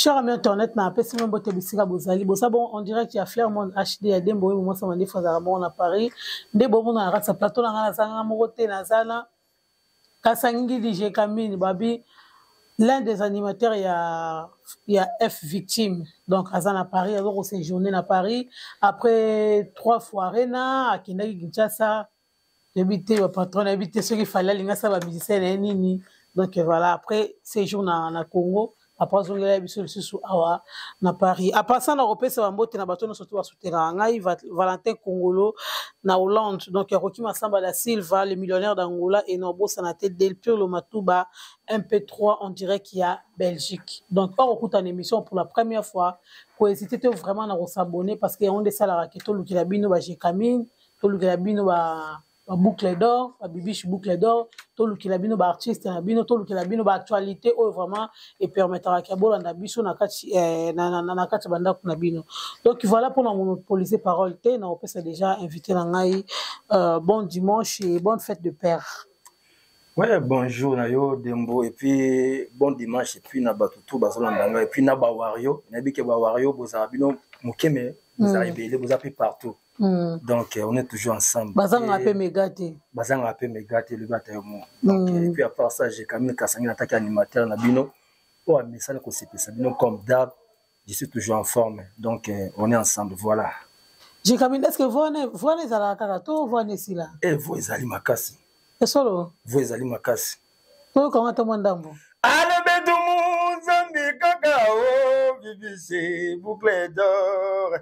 Cher ami internet, na apesi bino mbote bisika bozali. Boza bon en direct ya Flair Monde HD ya Dembo oyo mwasi mandefu azalaka bongo na Paris. Nde bomona na kati ya plateau na ngai naza nga moko te, naza na Kasangidi Jekamine babi l'un des animateurs ya F Victime. Donc aza na Paris, azo ko séjourner na Paris après trois fois Arena akendaki Kinshasa. Nayebi te ba patron, nayebi te soki Fally alingi asala ba musicien na ye nini. Donc voilà, après séjour na Congo, après azongela biso lisusu awa na Paris. À part ça, na kopesa ba mbote na bato nyonso to basoutenaka ngai, Valentin Kongolo na Hollande. Donc Rocky Massamba da Silva, le millionnaire d'Angola, et na bosana te Del Pirlo Matuba MP3 en direct ya Belgique. Donc or okuta na émission pour la première fois, ko hésiter te vraiment na ko s'abonner parce que on desalaka ke tolukela bino ba Jekamine, tolukela bino ba boucle d'or, ba bibiche boucle d'or, tolukela bino ba artiste na bino, tolukela bino ba actualité oyo vraiment e permettra ke bolanda biso na kati, na kati ya bandako na bino. Donc voilà pour na monopoliser parole te, na opesa déjà invité na ngai, bon dimanche et bonne fête de père. Ouais, bonjour na yo Dembo et puis bon dimanche et puis na bato tout bazolanda ngai et puis na ba wario, nayebi ke ba wario bozala bino mokeme, bozala ebele, boza pe partout. Donc on est toujours ensemble. Bazanga pe méga te. Bazanga pe méga te le bata yo mo. Donc et puis à part ça, j'ai quand même Kassangi attaqué animateur na bino. Oh mais ça ko sepesa bino comme d'hab, je suis toujours en forme. Donc on est ensemble, voilà. J'ai quand même, est-ce que vous ne ezala kaka to vous ne sila? Eh vous ezali makasi. Esolo. Vous ezali makasi. To ko ngata mwa ndambo. Ale betu Nzambi kaka o BBC boucle d'or.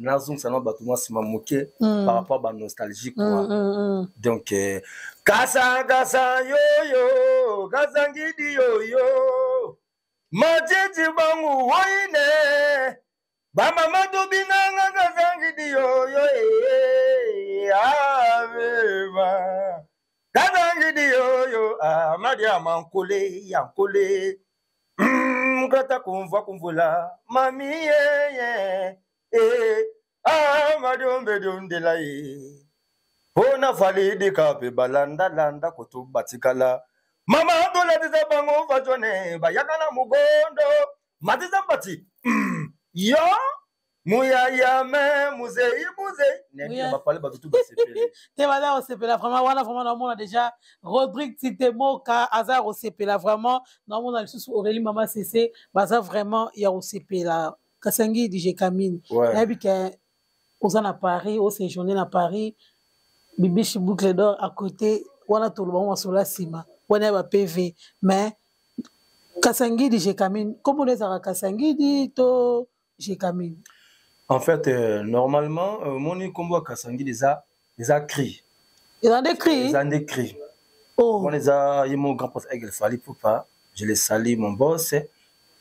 Nazongisa na bato mwa nsima moke par rapport ba nostalgie quoi. Donc kasa kasa yoyo kasa ngidi yoyo matiti bangu woine ba mama tobinanga kasa ngidi yoyo aveva kasa ngidi yoyo amadia mankole yankole kata kumva kumvula mami ye ye madombe dondela ye pona validi kape balanda landa koto batikala mama dola tiza bango vajone bayaka na mugondo matiza bati yo muyaya me muzei muzei Muya. ne bapale bato tu basepele. Te baza kosepela vraiment wana, vraiment naomona déjà Rodrigue Titemoka aza kosepela vraiment, naomona lisusu Aurélie Mama Cessé baza vraiment ya kosepela. Kasangi DJ Kamine. Nayebi ke oza na Paris, o séjourner na Paris, Bibiche boucle d'or à côté wana toloba ngo masolo ya nsima wana ya ba PV. Mais Kasangidi DJ Kamine, comment on ezalaka Kasangidi to Jekamine? En fait, normalement, moni kombo ya Kasangidi eza cri. Eza nde cri? Eza nde cri. Oh. Wana eza ye mon grand pote Aigle Fally Ipupa, je le salue mon boss.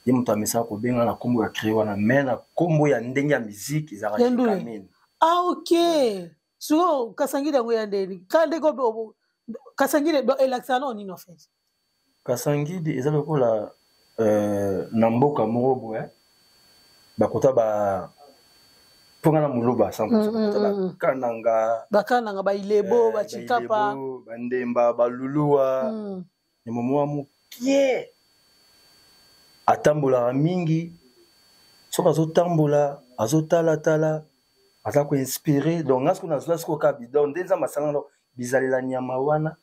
Ye moto amesaka kobenga na kombo ya cri wana, mais na kombo ya ndenge ya musique ezalaka Ya ndule. Jekamine. Ah, ok. Siko Kasangidi yango ya ndeni. Ka ndeko Kasangidi, bo, elakisaka nao nini en fait? Kasangidi eza lokola na mboka moko boye, bakota ba mponga na moluba, sans bakota ba Kananga. Ba Kananga, ba Ilebo, ba Tshikapa. Ba Ilebo, ba Ndemba, ba Luluwa. Ni momo wa mokie. Atambolaka mingi. Soki azotambola, azotalatala, aza koinspire. Donc, nga soki nazwa sikoyo kaka bidon, nde Nzambe asala ngo, bizalela nyama wana.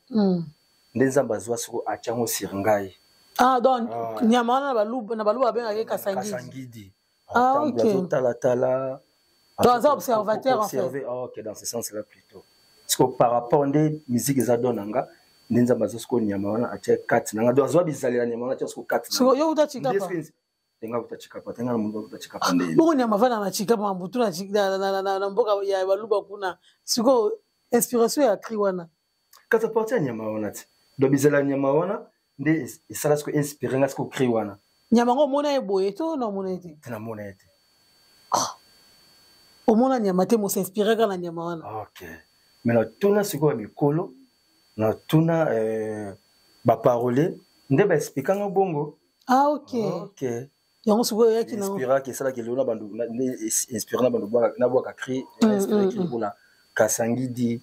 Nde Nzambe azwa sikoyo atia ngo sur ngai. Ah, donc, Ah. nyama wana na baluba babengaka ye Kasangidi. Kasangidi. Ah, Atambola, ok. azotalatala. Donc, aza observateur, en fait. Observer, ah, ok, dans ce sens-là plutôt. Parce que par rapport nde musique eza don na nga, nde Nzambe azwa sikoyo nyama wana atia kati na nga. Donc, azwa bizalela nyama wana atia sikoyo kati na nga. Sikoyo, yo uta Tshikapa? Nde soki Tenga uta Tshikapa, tenga na mundu uta Tshikapa nde. Bongo nyama vana na Tshikapa, mabutu na Tshik-, na, na, na, na, na mboka ya baluba kuna. Sikoyo, inspiration ya cri wana. Kati partie ya nyama wana ti. Donc, bizala nyama wana nde esala sikoyo inspiré nga sikoyo cri wana. Nyama ngo omona ye boye to na omona ye te? Te na mona ye te. Ah. Omona nyama te, mo s'inspiré kaka na nyama wana. Ok. Mais na tuna sikoyo ya mikolo, na tuna ba parolier nde ba expliquer nga bongo. Ah, ok. Ok. Yango sikoyo eyaki na Inspiré ki esalaki lelo na bandu, na, nde inspiré na bandu bwaka, na bwaka cri, inspiré ki lokola Kasangidi.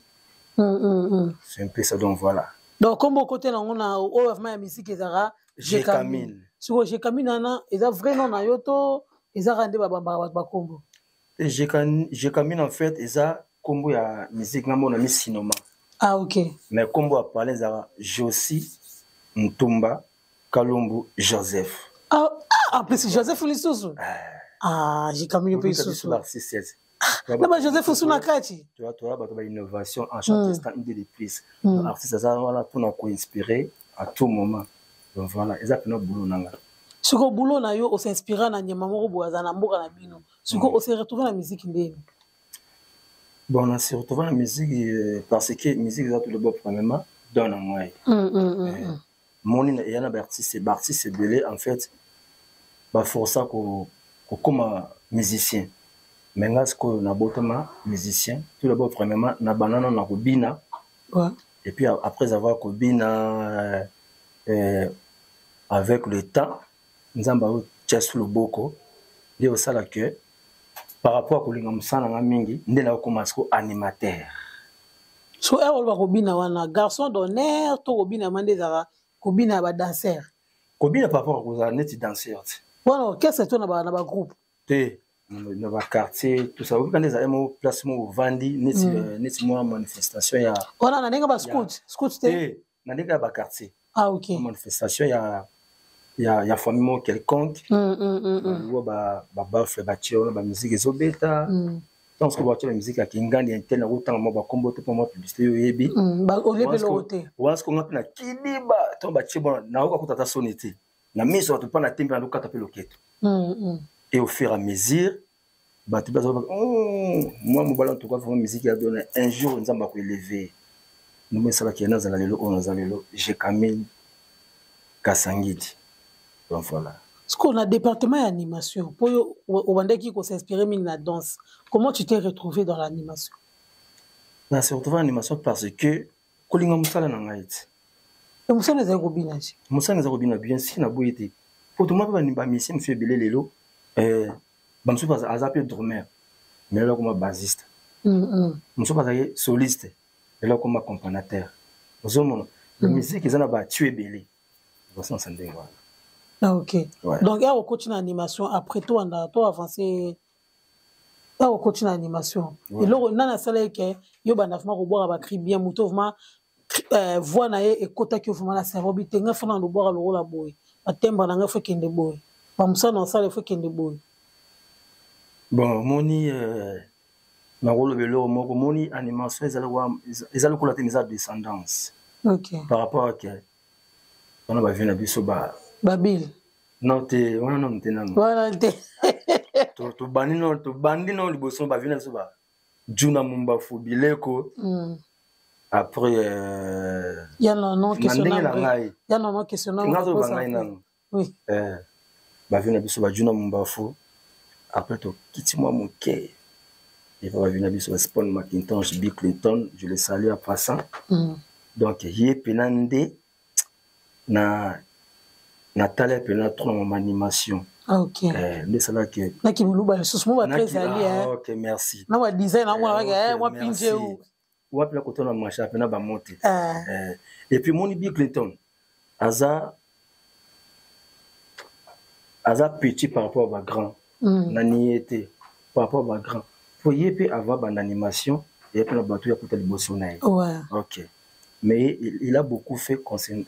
C'est un peu ça, donc voilà. Donc, comme côté na ngo na oyo vraiment ya musique ezalaka Jekamine. Sikoyo Gécamines wana eza vrai nom na yo to eza kaka nde babambaka bato bakombo? Gécamines en fait eza kombo ya musique nga mona misinoma. Ah ok. Mais kombo ya palais ezalaka Josi Ntumba Kalumbu Joseph. Ah, ah, en plus Joseph lisusu. Ah, Gécamines mpe lisusu. Na ba Joseph osu na kati. Toya bato ba innovation en chaque instant, une de plus. Artiste aza wana mpona koinspirer à tout moment. Donc voilà, eza mpena boulot na nga. Sikoyo boulot na yo, osinspira na nyama moko boye aza na mboka na bino. Sikoyo ose retrouve na musique ndeni? Bon, na se retrouve na musique parce que musique eza tout d'abord premièrement don na ngai. Moni eya na baartiste ebele en fait baforsa kokóma musicien, mais nga sikoyo nabotama musicien. Tout d'abord premièrement na banana na kobina. Et puis après avoir kobina, avec le temps Nzambe aotia su loboko nde osala ke par rapport à kolinga mosala na nga mingi nde nakokóma siko animateur. So ere oloba kobina wana, garçon d'honneur to kobina ma nde ezalaka kobina ya badanser? Kobina par rapport à kozala neti danseur te. Wana orchestre to na bagroupe? Te, na baquartier, tout ça. Obika nde ezali mo place mo ovandi neti neti mwa manifestation ya Wana na ndenge bascout scout te? Te, na ndenge ya baquartier. Ah ok. Manifestation ya famille moko quelconque. Baluwa babaffle, batie wana bamusique ezobeta. Ntango soki batie bamusique ya kingandi ya intel, nakotanga mwa bakombo te mpo mwa publicité oyo oyebi. Oyebi eloko te. Wana siko nga mpe na kiliba, ntango batie bona, nayoka kuta ata soni te na miso bato mpa na te mpe nalokata mpe loketo. Et au fur et à mesure bato baza mwa mobali, en tout cas vraiment musique ya dona, un jour Nzambe akoeleve ndenge esalaki ye nazala lelo oyo naza lelo, Gécamines Kasangidi. Donc voilà. Sikoyo na département ya animation, mpo yo obandaki kosinspire mingi na danse, comment tu t'es retrouvé dans l'animation? Na se retrouvé en animation parce que kolinga mosala na ngai ti. E mosala ezali kobina ti? Mosala eza kobina bien si naboyi te, po tomona mpe bamusicien mosusu ebele lelo, bamosusu aza mpe drummer mais lelo akoma bassiste, mosusu azalaki soliste, lelo akoma accompagnateur. Ozomona musique eza na batio ebele, basansa ndenge wana. Ah, ok. Donc ya okoti na animation après to anda to avancé, ya okoti na animation, eloko nani asala eke yo banda vraiment kobwaka bacri bien, moto vraiment voix na ye ekotaki yo vraiment na cerveau bi te: ngai fona lobwaka lokola boye, batimbre na ngai fo ekende boye, bamosala na osala fo ekende boye? Bon, omoni, nakoloba eloko moko. Omoni animation eza lokola te, eza descendance. Par rapport ake wana bavie na biso ba Babile. Non te, wana nano te, nano. Wana te. Tobandi no, tobandi no liboso bavie na biso ba Juna Mumbafu Bileko. Après Ya nono. Na ndenge na ngai. Ya nono question. Nga azoloba ngai nano. Bavie na biso ba Juna Mumbafu, après tokiti mwa moke epa bavie na biso ba Spon Macintosh, Bill Clinton, je le salue en passant. Donc ye mpena nde na natala mpena trop na mama animation. Nde esalaki. Naki moluba lisusu mo bato ezali. Ok, merci. Na badesign namonaka mwa pinjeu. Wapi na kotona marché mpena bamo te. Et puis moni Bill Clinton aza petit par rapport à bagrand. Nani ye te par rapport à bagrand, po ye mpe avant banda animation ye mpe na bato ya kuta liboso na ye. Ok, mais il a beaucoup fait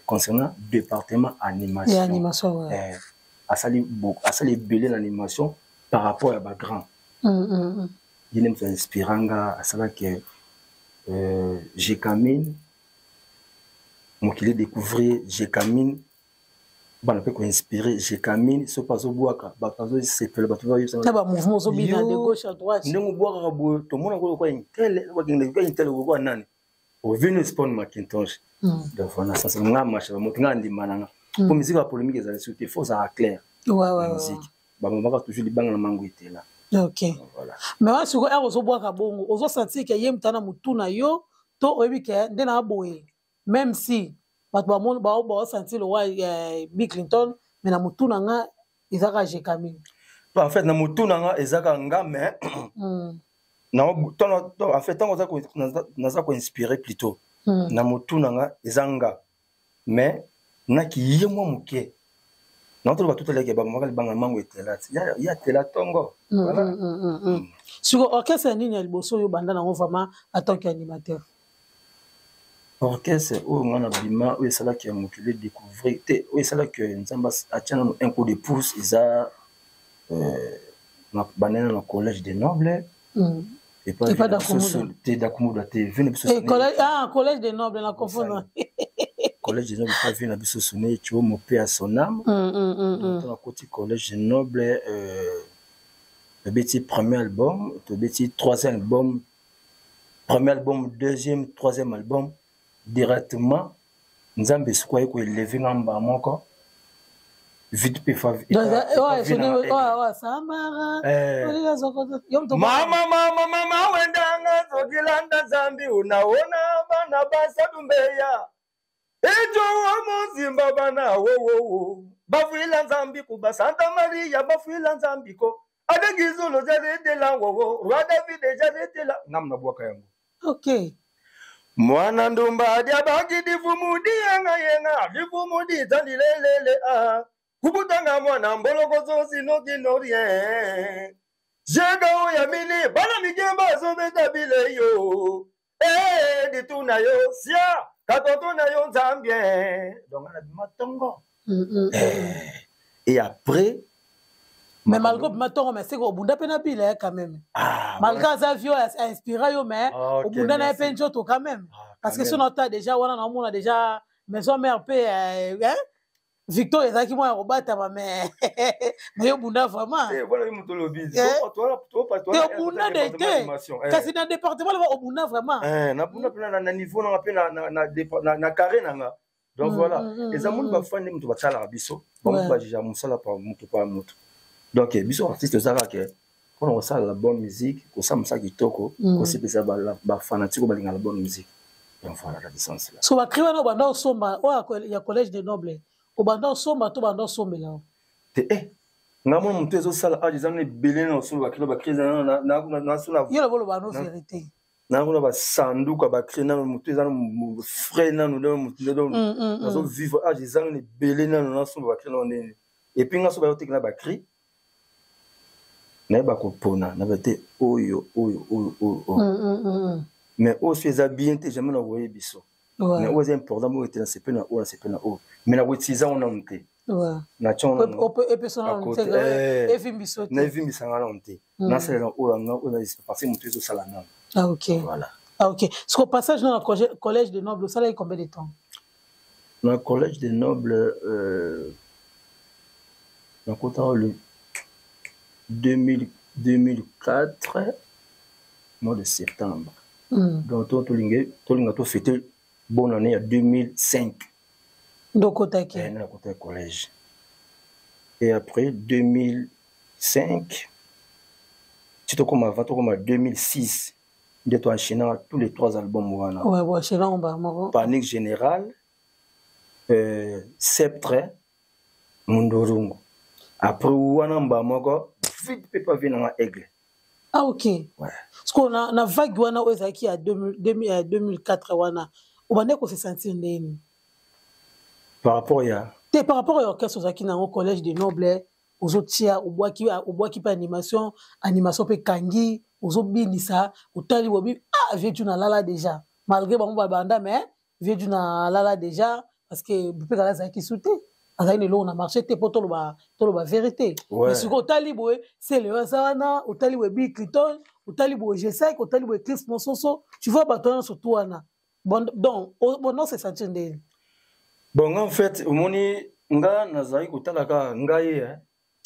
concernant département animation. Et animation, ouais. Asali asali ebele na animation par rapport ya bagrand. Ye nde moto ainspira nga, asalaki Gécamines, mokili découvrir Gécamines, bana mpe koinspire Gécamines. Soki azobwaka, bato bazosepela, bato Na bamouvement ozobina de gauche à droite. Ndenge obwakaka boye, tomona ko lokwa intele, bakende intele lokwa nani ovini Spon Macintosh. Donc voilà, ça c'est nga marché moto nga ndima na nga po musique ya polémique ezali soki te, faut ozala clair. Musique bamamaka toujours libanga na mango etela. Ok. Voilà. Mais wana sikoyo ere ozobwaka bongo, ozosentir ke ye moto ana motu na yo to oyebi ke nde na boye, même si bato baosentir lokwa Bill Clinton, mais na motu na nga eza kaka Gécamines? En fait na motu na nga eza kaka nga, mais en fait ntango naza koinspire plutôt, na motu na nga eza nga, mais naki ye mwa moke. Naotoloba totalaki bamaka libanga mango etela ya tela ntongo. Voilà. Siko orchestre ya nini ya liboso oyo obanda nango vraiment en tant qu'animateur? Orchestre oyo nga na bima, oyo esalaki ya mokili découvrir te, oyo esalaki Nzambe atia nano un coup de pouce, eza banena na Collège des Nobles. Te, Dakumuda te, vieux na biso. Ah, Collège des Nobles, na confondre. Collège des Nobles, pa vieux na biso Sone Tiomo, paix à son âme. Nakoti Collège des Nobles, tobeti premier album, tobeti troisième album, premier album, deuxième, troisième album. Directement Nzambe sikoyo aye koélever nga mbala moko vite mpe. Mama, mama, mama wendanga zokilanda Nzambi, unaona bana basadumbeya ejo mozimba bana wowowo bafuila Nzambi kuba Santa Maria bafuila Nzambi ko adegizulu jaredela wowo roi David jaredela ngam na bwaka yango. Mwana ndumba diabaki difumu diyenga yenga difumu ditandilelele a kubutanga mwana mboloko sinokino rien jega oya mini bana mikemba azobeta bile yo eh dituna yo sia katoto na yo Nzambie. Donc ana bima tongo et après Mais malgré bima ntongo, mais seke obunda mpe na bila ye quand même. Ah, malgré aza vieux ainspira yo, mais obunda na ye mpe nzoto quand même. Ah, parce que soki naota déjà wana, naomona déjà Maison Mère mpe Victor ezalaki mwa ya kobatama, mais yo bunda vraiment. Te, obunda de te, kasi na département loba obunda vraiment. Nabunda mpe na niveau nanga mpe na carré nanga. Donc voilà, eza moni bafani moto batalaka biso, bango bajuger mosala pa moto pa moto. Donc biso artiste eza kaka mpona kosala la bonne musique, kosala mosala kitoko, kosepesa bafanatiques oyo balingaka la bonne musique. Donc voilà la licence là. So bacris wana obanda osomba, oyo ya Collège de Noble, obanda osomba to banda osombela? Te, nga mona moto ezosala age eza nano ebele na osomba bacris, bacris. Yo lobo oloba no vérité. Nakona basanduka bacris nano, moto eza frais nano, nazovivre age eza nano ebele nano nasomba bacris nano ndeni. Et puis nga so bayotekela bacris, nayeba kopona, nayeba te oyo, oyo, oyo, oyo, oyo. Mais oyo so eza bien te, jamais nakoyebi biso. Mais oyo eza important, oyo ete nasepe na oyo, nasepe na oyo, mais nakoutiliser yango nanu te. Naevimbisanga nanu te, nasalela oyo yanga oyo, parce que moto ezosala nanu. Ah, ok. Voilà. Ah, ok. Parce passage dans le Collège de Noble, ça a combien de temps? Dans le Collège de Noble, nakota le 2000, 2004, mois de septembre. Donc tolinga tofêter bonne année ya 2005. Ndokotaki. Nakota collège et après 2005 ti tokoma avant tokoma 2006 nde toenchaînaka tous les trois albums wana. Ouais, bon, moko. Panique Générale, Sceptre, Mundurungu. Après wana mba moko vite mpe pa vieux nanga Aigle. Ah, ok. Ouais. Parce que na vague wana oyo ezalaki ya 2004 wana, obandaki kose sentir ndeni? Par rapport ya? Te, par rapport ya orchestre ozalaki nango, Collège de Noble, ozotia, obwaki, obwaki mpe animation, animation mpe kangi, ozobinisa, otali bobi, ah, vieux tu nalala déjà, malgré bango babanda, mais vieux tu nalala déjà, parce que mpe kala azalaki su te, azali na eloko na marché te, mpo toloba vérité. Mais sikoyo otali boye, Sele aza wana, otali boye Bill Clinton, otali boye G5, otali boye Chris Mososo, tu vois, bato wana surtout wana. Bon, donc bon, se sentir ndeni? Bon, en fait, omoni nga nazali kotala kaka ngai.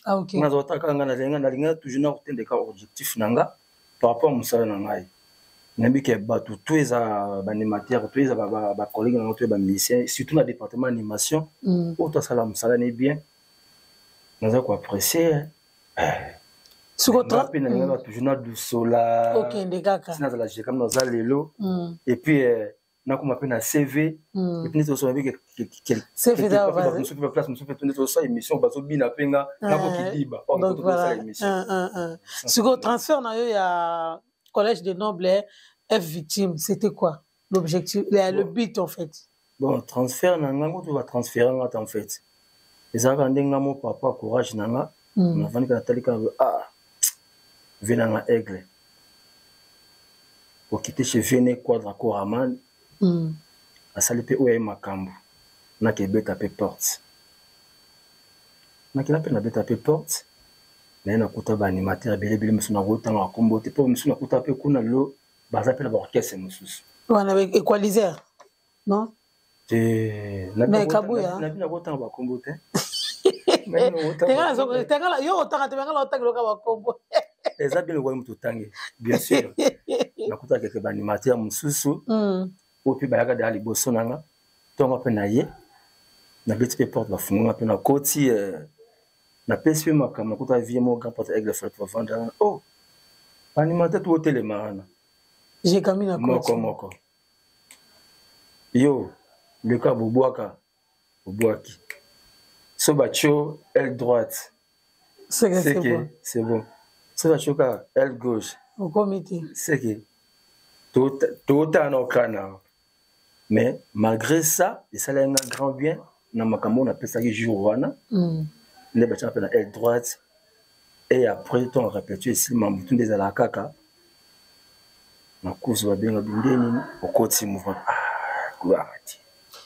Ah, ok. Nga nazali kotala kaka nga, nalinga toujours na kotendeka objectif na nga par rapport mosala na ngai. Nayebi ke bato to eza baanimateur, to eza bacollègue na nga, to eza bamusicien, surtout na département animation oyo tosala mosala ne bien, naza koapprécier mpe nalingaka toujours nadusola. Okende kaka. Si nazala jekam naza lelo et puis nakoma mpe na CV et puis neti tosala mpe place mosusu mpe neti tosala émission, bazobina mpe nga nakokidiba tosala émission. Sikoyo transfert na yo ya Collège de Noble F Victime, c'était quoi l'objectif, le but en fait? Bon, transfert na ngango to batransfere nga te en fait. Ezalaka ndenge nga mo papa courage na nga. Navandi kaka, natali kaka, ah, vie na nga Aigle okite chez viene Quadra Coraman. Asali mpe oyo aye makambo, nakebeta mpe porte, nakenda mpe nabeta mpe porte naye, nakuta baanimateur ebele ebele mosusu, nakotanga bakombo te mpo mosusu nakuta mpe kuna lelo baza mpe na baorchestre mosusu. Wana Equaliser, non? Te. Mais Kabuya. Nabi nakotanga bakombo te. Yo otanga te, bengala otanga loka bakombo. Eza bien lokola moto otangi, bien sûr. Nakuta keke baanimateur mosusu oyo mpe bayaka deya liboso na nga. Ntongo mpe na ye nabeti mpe porte, bafungonga mpe nakoti, napesi mpe makambo. Nakuta vie mo grand porte Aigle Fort, bavanda wana. Oh, baanimateur to otelema wana. Jekami na moko moko, yo leka bobwaka, obwaki so batio aile droite, c'est que c'est bon. So batio kaka aile gauche, okomi te. C'est que totala na okana. Mais malgré ça, esalaki nga grand bien na makambo oyo napesaki jour wana. Nde batiaka mpe na aile droite. Et après, ntongo répétition esili, mamutu nde ezalaka kaka na course, babenga bindeni, okoti mouvement. Ah, gloire à Dieu.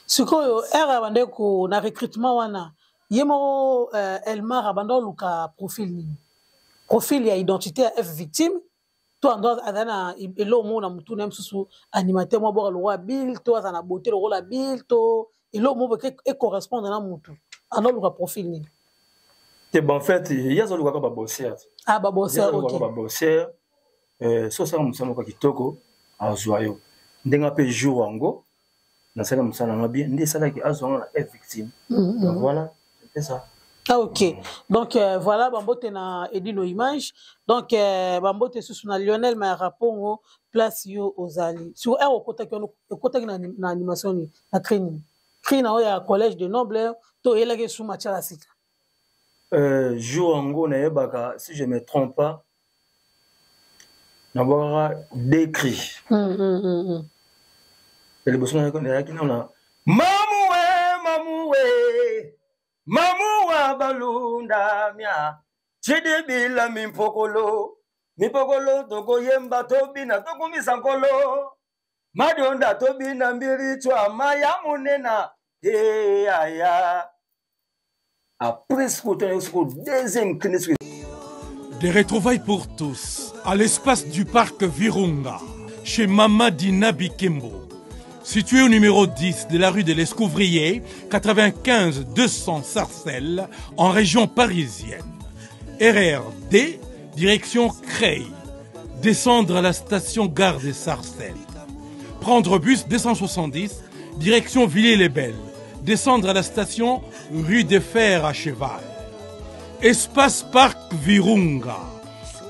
Sikoyo ere abande ko na recrutement wana, ye moko Elmar abanda oluka profil nini? Profil ya identité ya F Victime to ando aza na eloko moko na motu na ye mosusu, animateur mwa boka lokola Bill, to aza na beauté lokola Bill, to eloko moko boke ecorrespondre na motu? Ando oluka profil nini? Te, bon, en fait ye azolukaka babosser. Ah, babosser, ok. Babosser, so osala mosala moko ya kitoko, azwa yo. Ndenge mpe jour yango nasala mosala nanga bien, nde esalaki azwa nga na F Victime. Donc voilà, c'était ça. Ah, ok. Donc voilà, bambote na Edino Image. Donc bambote susu na Lionel Mayarapongo, place yo ozali. Sur R okotaki wana, okotaki na animation nini? Na cri nini? Cri na oyo ya Collège de Noble to oyelaki esu matière ya sika? Jour yango nayebaka, si je me trompe pas, nabwakaka deux cris. Ya liboso nayaki nano na mamuwe mamuwe mamuwa balunda mia chidibila mimpokolo mipokolo, tokoyemba, tobina, tokumisa nkolo, madonda, tobina mbili twa maya monena eyaya. Après sikoyo, sikoyo deuxième cri sikoyo. Des retrouvailles pour tous à l'espace du parc Virunga, chez Mama Dina Bikembo. Situé au numéro 10 de la rue de l'Escouvrier, 95 200 Sarcelles, en région parisienne. RRD, direction Creil. Descendre à la station gare des Sarcelles. Prendre bus 270, direction Villiers-les-Belles. Descendre à la station rue des Fers à Cheval. Espace Parc Virunga,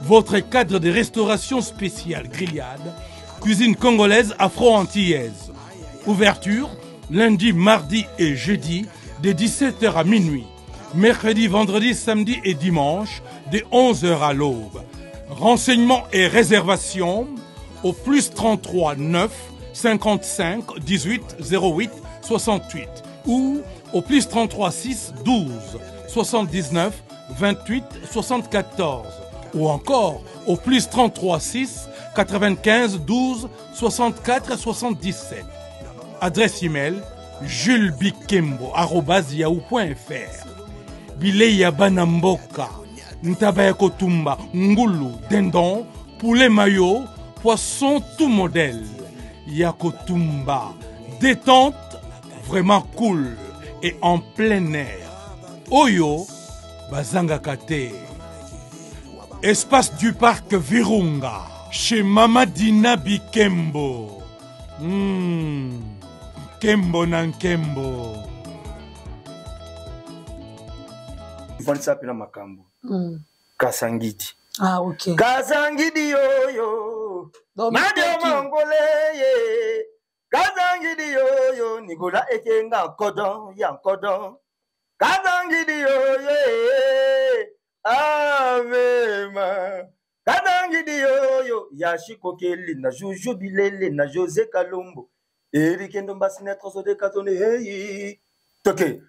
votre cadre de restauration spéciale grillade, cuisine congolaise afro-antillaise. Ouverture lundi, mardi et jeudi de 17h à minuit. Mercredi, vendredi, samedi et dimanche de 11h à l'aube. Renseignements et réservations au plus 33 9 55 18 08 68 ou au plus 33 6 12 79 28 74 ou encore au plus 33 6 95 12 64 77. Adresse email julesbikembo.yahoo.fr. Bilei ya bana mboka, ntaba ya kotumba, ngulu, dindon, poulet mayo, poisson tout modèle ya kotumba. Détente vraiment cool et en plein air. Oyo bazangaka te. Espace du parc Virunga, chez Mama Dina Bikembo. Nkembo na nkembo. Vandisa mpe na makambo. Kasangidi. Ah, ok. Kasangidi yoyo. Donc, Madio Miteki. Mongole ye. Kasangidi yoyo Nicolas Ekenga nkodon ya nkodon. Kasangidi yoyo ye. Avema. Kasangidi yoyo Yashiko Keli na Juju Bilele na José Kalombo. Eric Ndomba Sinetre Sode Katone hey. Toke.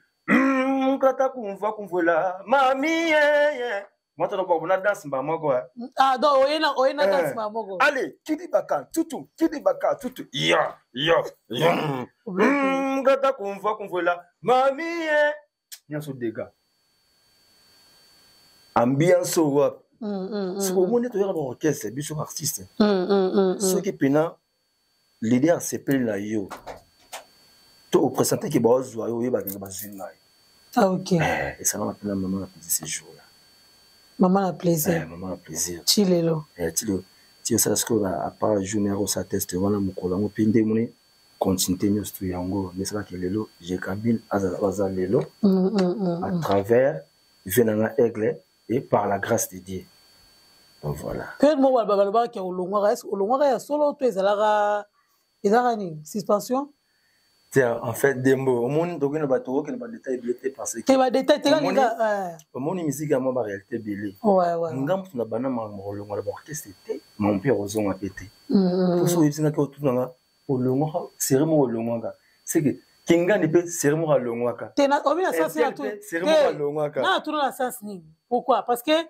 Kata kumva kumvwela mami yeye mwata na bwako na danse mbala moko. Ah, donc oye na oye na danse mbala moko. Allez, kidibaka tutu, kidibaka tutu, ya ya ya, kata kumva kumvwela mami ye, nyonso dega ambiance oyo wapi. Soki omoni toyaka baorchestre, biso artiste, soki mpena leader asepeli na yo to opresente ke baozwa yo, oyebaka bazwi ngai. Ah, ok. Esalaka mpena mama na plaisir ce jour là. Mama na plaisir. Mama na plaisir. Ti lelo. Ti lelo, ti osala sikoyo apart journée akosala test wana, mokolo yango mpe nde moni continuité nyonso tu yango nde esalaka lelo Gécamines azala aza lelo à travers vie na nga Aigle et par la grâce de Dieu. Donc voilà. Période moko balobaka ke olongwaka, est olongwaka ya solo to ezalaka nini, suspension? Tiens, en fait, Dembo, omoni tokende bato okende badétail ebele te parce que te, badétail te kaka. Omoni musique ya mwa baréalité ebele. Nga moto na banda makambo kolongwa na baorchestre te, mamo mpe kozonga mpe te. Poso oyebisingaki otunanga olongwaka série moko, olongwaka c'est que Kingani mpe série moko alongwaka. Te, obi na sens série moko alongwaka. Na tuna na sens nini? Pourquoi? Parce que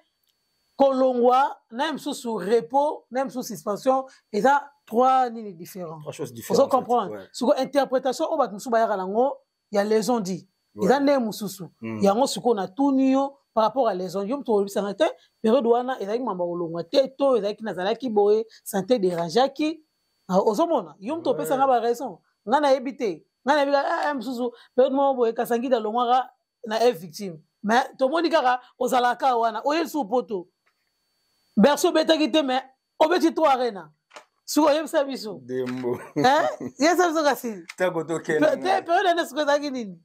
kolongwa na ye mosusu repos, na ye mosusu suspension, eza trois nini différent. Trois choses différentes. Ozo comprendre siko interprétation oyo bato mosusu bayaka nango ya les on-dit eza ndenge mosusu. Yango sikoyo natuni yo par rapport à les on-dit, yo moto olobisanga te période wana ezalaki mambo ya kolongwa te to ezalaki nazalaki boye, santé dérangeaki. Ozomona, yo moto opesanga baraison, ngai nayebi te. Ngai nayebi kaka mosusu période moko boye Kasangida alongwaka na F Victime, mais tomoni kaka ozalaka wana, oye lisusu poto, Bercy obetaki te, mais obeti to Arena. Sikoyo oyebisa biso. Dembo. Yebisa biso kasi. Ntango tokende. Te, période wana sikoyo ezalaki nini?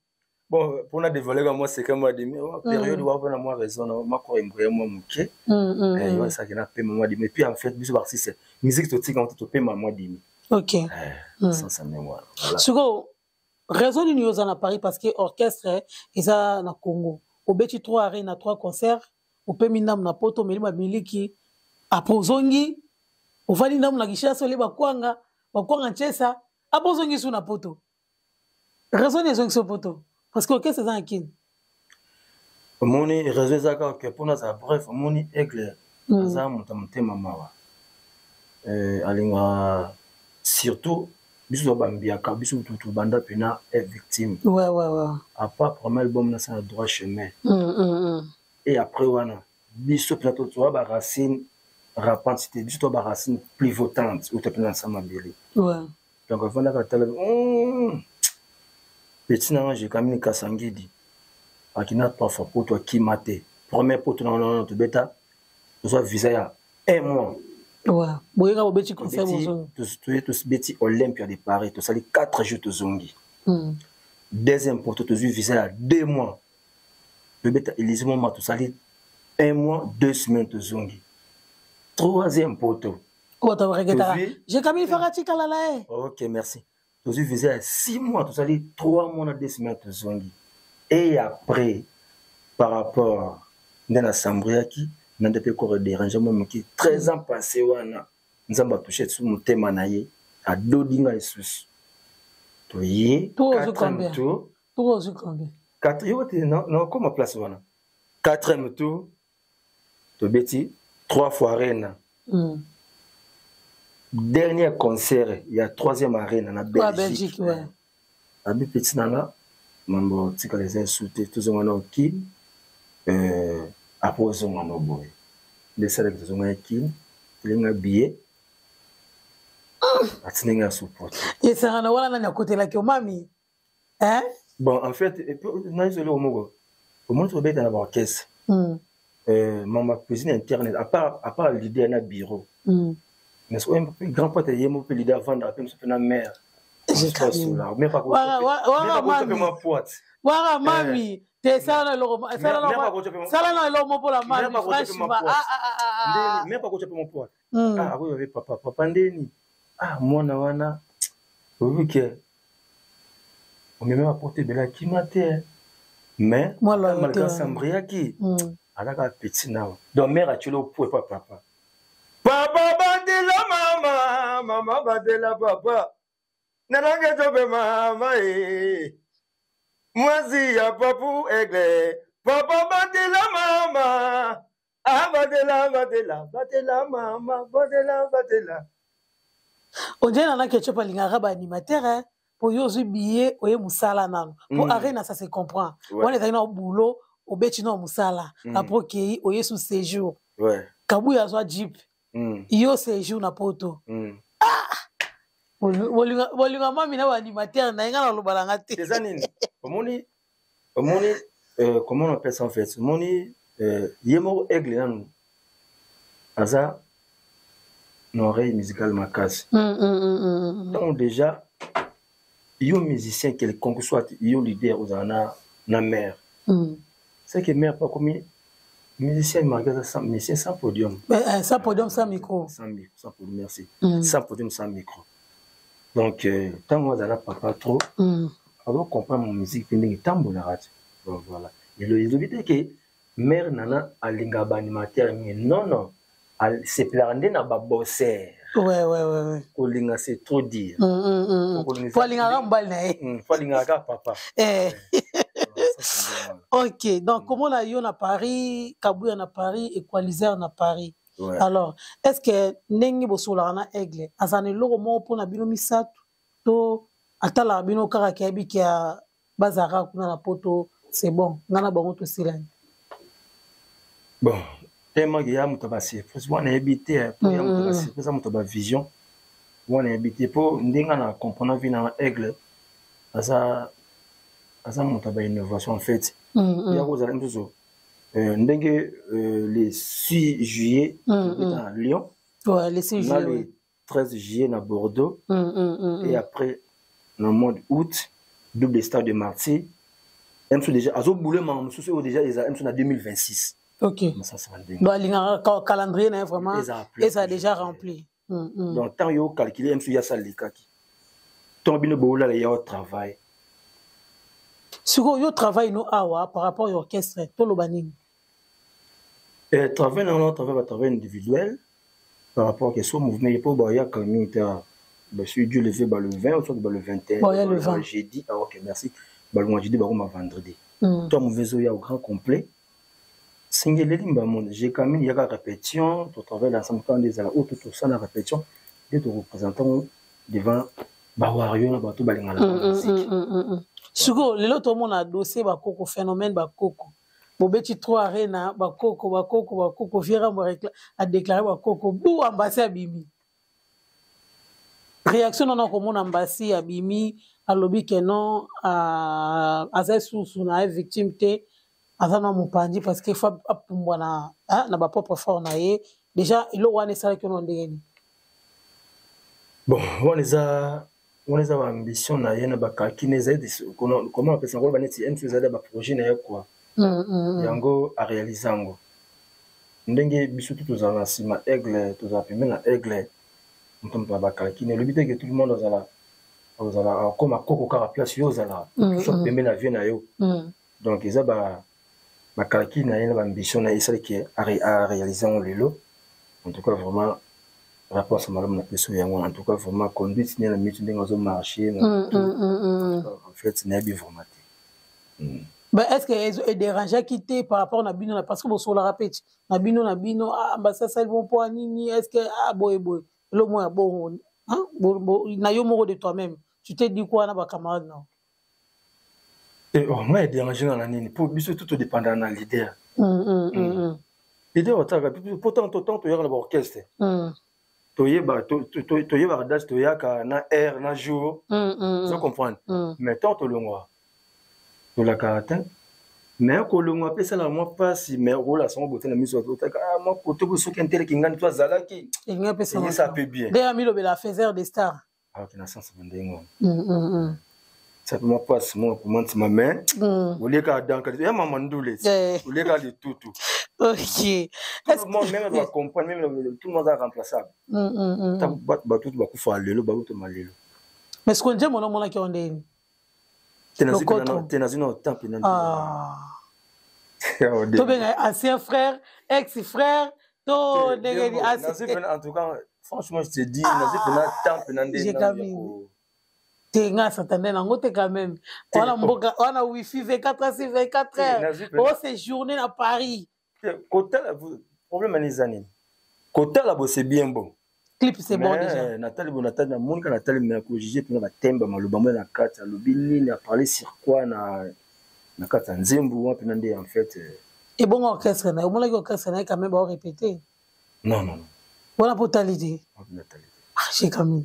Bon, mpona dévoiler ka mwa secret mwa demi période wana, mpona mwa raison na mako embrouille mwa moke yo esalaki na pema mwa demi. Et puis en fait, biso baartiste, musique totika ngo te, topema mwa demi. Ok. Sansa ndenge wana. Sikoyo raison nini yo oza na Paris? Parce que orchestre eza na Congo, obeti trois Arena, trois concert, opemi ndambo na poto, omeli bamiliki, après ozongi, ovandi ndambo na Kinshasa, olie bakwanga, bakwanga nchesa, apo ozongi su na poto. Raison nini ezongisi yo poto? Parce que orchestre eza na Kini. Omoni, raison eza kaka ke mpona azala bref, omoni Aigle aza moto ya motema mawa, alingaka surtout biso to bambiaka, biso tobanda mpena Victime. Ouais. À part premier album nasala Droit Chemin et après wana biso mpena toza baracine rampante te, biso to baracine pivotante oyo topena na sa mabele. Donc avandaka tala petit nanga Gécamines Kasangidi akina trois fois poto, akima te. Premier poto na wana tobeta, tozwa visa ya un mois. Ouais. Boyeka bobeti concert, bozongi. Toye, tobeti Olympia de Paris, tosali 4 jours, tozongi. Deuxième poto, tozwi visa ya 2 mois, tobeta Élysée Moma, tosali un mois 2 semaines, tozongi. Troisième poto Oyo bato baregretaka Gécamines faka tikala na ye. Ok, merci. Tozwi visa ya 6 mois, tosali 3 mois na 2 semaines, tozongi. Et après, par rapport nde nasambriaki na nde mpe koro dérange mwa moke, 13 ans passé wana, Nzambe atouche su motema na ye, adodi nga lisusu, toye quatrième tour. Tour ozwi combien? Quatre yo te, nakoma place wana. Quatrième tour, tobeti trois fois Arena. Dernier concert ya troisième Arena na Belgique, Belgique, ouais. Abi petit na nga, mambo tikala eza esu te, tozonga na Okine, après ozonga na boye nde esalaki tozonga ya Kine, tolinga billet, atindi nga support. Esanga na wana nani akotelaki omami, hein? Bon, en fait, nayebi eloko moko, omoni tobeta na baorchestre, mama cuisine interne, à part leader na bureau, mais oyo grand pote ye mo mpe leader avandaka mpe mosu mpe na mare. Waka mami te, sala na eloko, sala na eloko mo mpola mami, franchement. Mare pakotya mpe mo poite, akoyobe papa, papa ndeni, ah, mwana wana oyebi ke omemi baporte ebele, akima te, mais malgré sambriaki azaka petit nawa. Donc mare atieli opo epa papa, papa bandela mama, mama bandela papa, nanange tobe mama e. Mwasi ya Papu Aigle, papa batela mama. Ah, batela, batela, batela mama, batela, batela. On dirait Nana Ketchup alingaka ba animateur hein. Po yo ozwi billet oye mosala nano. Po arena ça se comprend. Wana ezali na boulot obeti na mosala. Après okei oye sous séjour. Kabuya azwa jeep. Yo séjour na poto. Ah! Bolinga mami na ba animateur na ye nga naloba na nga te. Eza nini? Omoni omoni comment on appelle ça en fait? Omoni ye moko Aigle nanu aza na oreille musicale makasi. Donc déjà yo musicien quelconque soit yo leader ozala na mère. C'est que mère pas komi musicien marqué sans musicien sans podium. Mais, sans podium sans micro. Sans micro, sans podium, merci. Sans podium sans micro. Donc tant moi azala papa trop. Alors comprendre mon musique ndenge tambola rati. Bon voilà. Et le elobi te que mère Nana alinga ba animateur mingi. Non non. Al se plaindre na ba bosser. Ouais. Kolinga c'est trop dire. Faut alinga ka mobali na ye. Faut alinga ka papa. Ok, donc comment na yo na Paris, Kabuya na Paris, Equalizer na Paris. Alors, est-ce que ndenge bosolaka na Aigle, azana eloko moko mpona bino misato to atalaka bino kaka keyebi ke bazalaka kuna na poto, c'est bon, nga na bango tosilani. Bon, tellement que ya moto ba surprise wana yebi te, po ya moto ba surprise, moto ba vision wana yebi te, po ndenge na comprendre vie na Aigle aza moto ba innovation en fait. Ya kozala mosusu ndenge le 6 juillet na Lyon. Ouais, le 6 juillet. Na le 13 juillet na Bordeaux. Et après dans le mois d'août, double stade de Marty. MSO déjà, azo boulé ma mosusu oyo déjà eza MSO na 2026. Ok. Mais ça, c'est un dingue. Bon, alingaka calendrier na ye vraiment, Eza et ça a plein. déjà rempli. Donc tant yo calculer MSO ya salekaki. Tant bino bola ya travail. Siko yo travail no awa par rapport au orchestre to loba nini? Travail na travail ba travail individuel par rapport que son mouvement il peut ba ya kamita. Bah, si Dieu le veut, bah, le 20, ou soit, bah, le 21, Bon, il y a le bah, 20. jeudi, ah, ok, merci. Bah, le jeudi, bah, on va vendredi. Toi, mon vaisseau, il y a au grand complet. Singeli, bah, mon, j'ai quand même, il y a la répétition, tu travailles ensemble quand des ala, tout, tout ça, la répétition, et te représentant devant, bah, Wario, bah, tout, bah, les gars, la musique. Siko, lelo, tout le monde a dossier, bah, coco, phénomène, bah, coco. Bobeti 3 arena, bah, coco, bah, coco, bah, coco, Viera, bah, a déclaré, bah, coco, bou, ambassade, abimi. Réaction non non comme ambassade abimi alobi que non aza susu na victime te aza na mopandi parce que faut apumbwa na, hein, na ba propre fort na ye déjà eloko wana esalaki yo na ndenge nini? Bon, wana eza, wana eza ba ambition na ye na ba calcul na ye, ezali des, comment, comment on appelle ça, ba neti, M ezali ba projet na ye quoi. Yango a réaliser yango. Ndenge biso tout tozala na nsima Aigle, tozala pembeni na Aigle. Moto moto ba calcul, elobi te que tout le monde ozala, ozala comme akoko kaka place yo ozala, soit pembeni na vie na yo. Donc eza ba calcul na ye na ba ambition na ye esalaki a réaliser yango lelo. En tout cas vraiment réponse malamu na peso yango. En tout cas vraiment conduite na mitu ndenge azo marcher na tout. En fait nayebi vraiment te. Ben, est-ce que ezo e dérangeait qui te par rapport na bino na parce que bosolaka pe ti, na bino na bino, ah, ambassade sali bon po nini, est-ce que, ah, boye, boye. Le mot ya bon, hein? Bo, bo, na yo moko de toi-même. Tu t'es dit quoi na ba camarade non? Eh, oh, moi, il dérange na nini? Pour biso tout dépendant na leader. Leader otaka, pourtant, tout temps, toyaka na ba orchestre. Toyeba, to, to, to, toyeba date, toyaka na heure, na jour. Vous comprenez? Mais tant tolongwa. Tolaka atteint. Mais kolongwa pe sala moi pasi, mais rola son beauté na miso otaka, ah, moi, koto ko soki intérêt ki ngani, toi, zalaki. Et nga pe Et ça peut bien. D'ailleurs, Milo Bela, faiseur des stars. Ah, ok, na sens de ndenge wana. Ça peut moi passe, moi, pour moi, ma main. Au lieu qu'à dans, il y a maman Ndoule. Au lieu qu'à le tout, tout. Ok. Tout le monde, même, doit comprendre, même, tout le monde est remplaçable. T'as bat, bat, tout, bat, kufa, lelo, bat, tout, ma lelo. Mais ce qu'on dit, mon homme, on a qui on est. T'es dans Le une coton. t'es dans une autre temple, dans une Ah. Oh, To benga ancien frère, ex-frère, to T'es ndenge bien ni beau. ancien Dans une en tout cas, franchement, je te dis, Ah. dans une temple, dans des J'ai dans quand des même. oh. Te, nga s'attendait nango te quand même. Wana mboka wana wifi 24 heures sur 24 heures, o séjourner na Paris. Kotala, problème ani eza nini? Kotala bo, c'est bien bon. Clip, c'est bon déjà. Natali bo, natali, namoni ka natali, mais kojuger mpena batemba maloba mo na kati, alobi nini, aparle sur quoi na kati ya nzembo wana mpena nde en fait. Ebongo orchestre na ye, omonaki orchestre na ye quand même baorépété? Non, non, non. Wana mpo otali te? Natali te. Ah, j'ai quand même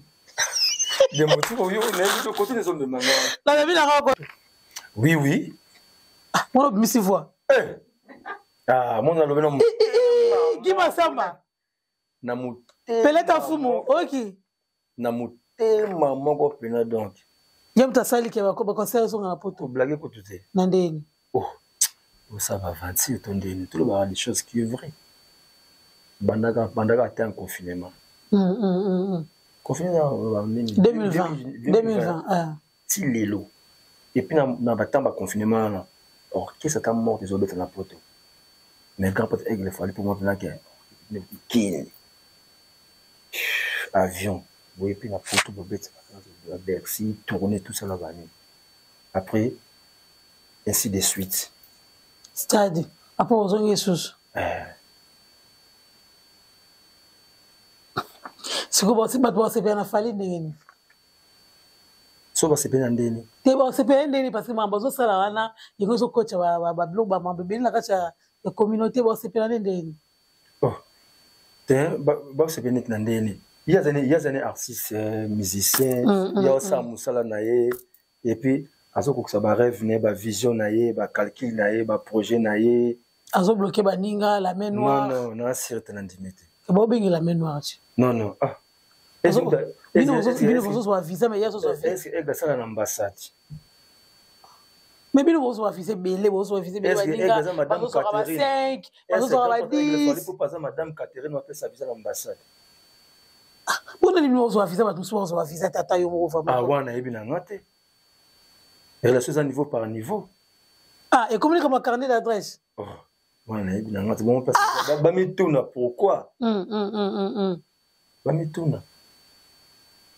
de motu oyo nayebi kote ezomemanga. Nalobi nanga. Oui. Ah, mwana obimisi voix. Eh. Ah, mwana alobi na Guy Masamba. Na motema. Peleta fumu oki. Na motema moko mpena donc. Ye moto asali ke baconcert ezonga na Poto. Oblage kutu te. Na ndeni? Oh, osala aventure to ndeni, tolobaka des choses qui est vrai. Bandaka ata un confinement. Confinement nini? 2020, 2020. Ti lelo, et puis na batemps baconfinement wana, orchestre ata morte ezobeta na Poto, mais grand prêtre Aigle Fally, pour moi mpena ke kini avion boye mpe na Poto, bobeta na Bercy, tourner, tout ça na banini, après ainsi de suite. Stade, après ozongi lisusu. Sikoyo bato basepela na Fally ndenge nini? So basepeli na ndeni? Te, basepela ndeni, parce que makambo azosala wana, yango ezokotya babiloko, bamambo ebele na kati ya communauté. Basepela nde ndeni? Oh, te, basepeli neti na ndeni? Ye azali artiste musicien, ye osala mosala na ye, et puis azokokisa barêve na ye, bavision na ye, bacalcul na ye, baprojet na ye. Azobloquer baninga, la main noire. Non, non, nasire te, na ndimi te. Baobengela main noire ti. Non, ah. Bino bozozwa visa, mais ye azozwa visa. Aigle asala na ambassade? Mais bino bozozwa visa ebele, bozozwa visa ebele, baninga bazozwaka ba 5, bazozwaka ba 10. Aza madame Catherine bapesa visa na ambassade? Mpona nini bozwa visa, bato mosusu bazozwa visa tata yo moko? Vraiment, wana nayebi na nga te. Relation eza niveau par niveau. Ah, ekomi kama carnet d'adresse. Oh, wana nayebi na nga te. Bongo bamituna pourquoi. Bamituna.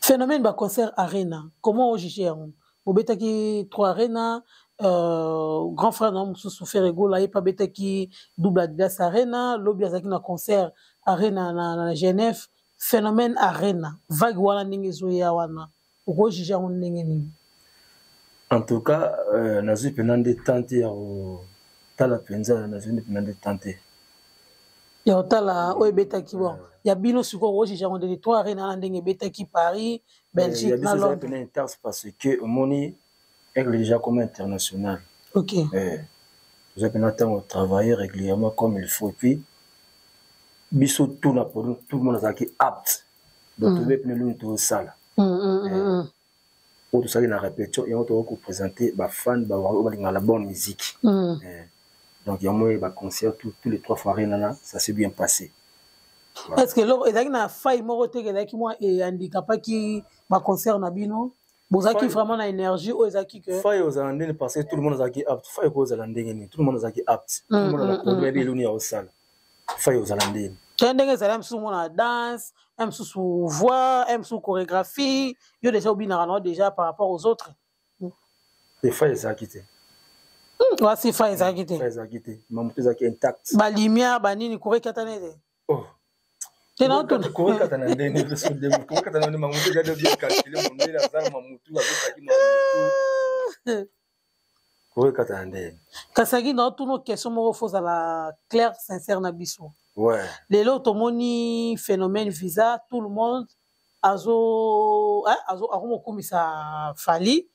Phénomène baconcert Arena, comment ojuge yango? Bobetaki trois Arena, grand frère na mosusu Ferre Gola ye mpe abetaki double Adidas Arena, lobi azalaki na concert Arena na Genève. Phénomène Arena, vague wana ndenge ezoya wana, okojuge yango ndenge nini? En tout cas, nazwi mpena nde tante ya kotala mpenza, nazwi nde mpena nde tante. Ya kotala oyo ebetaki. Bon, ya bino sikoyo, okojuge yango ndenge trois Arena na ndenge ebetaki Paris, Belgique na Londres? Mpena intense, parce que omoni Aigle déjà comme international. Toza mpena ntango travailler régulièrement comme il faut, et puis biso tout na tout le monde azalaki apte, donc toyebi mpena eloni tozosala. Oyo tosali na répétition, yango tokoki koprésente bafan oyo balingaka la bonne musique. Donc yango oyo baconcert tous les trois fois Arena, ça s'est bien passé. Est ce que eloko ezalaki na faille moko te, ezalaki mwa ehandicapaki baconcert na bino? Bozalaki vraiment na énergie oyo ezalaki ke? Faille ozala ndenge, parce que tout le monde azalaki apte. Faille kozala ndenge nini? Tout le monde azalaki apte, tout le monde aza produit, ayebi eloni ya kosala. Faille ozala ndeni? Te, ndenge ezali, mosusu mona danse, mosusu voix, mosusu chorégraphie. Yo déjà obinaka nao déjà par rapport aux autres. Te, faille ezalaki te. Wasi faille ezalaki te? Faille ezalaki te, mamoto ezalaki intact. Balumière, banini, courant ekatana te? Oh. Te, na courant ekata na ndeni? Courant ekata na ndeni? Mamoto ezali bien calculé, mondele aza na mamutu, azokaki mamutu. Courant ekata na ndeni? Kasi aki na otuna question moko, faut ozala clair, sincère na biso. Ouais. Lelo tomoni phénomène visa, tout le monde azo akomokumisa Fally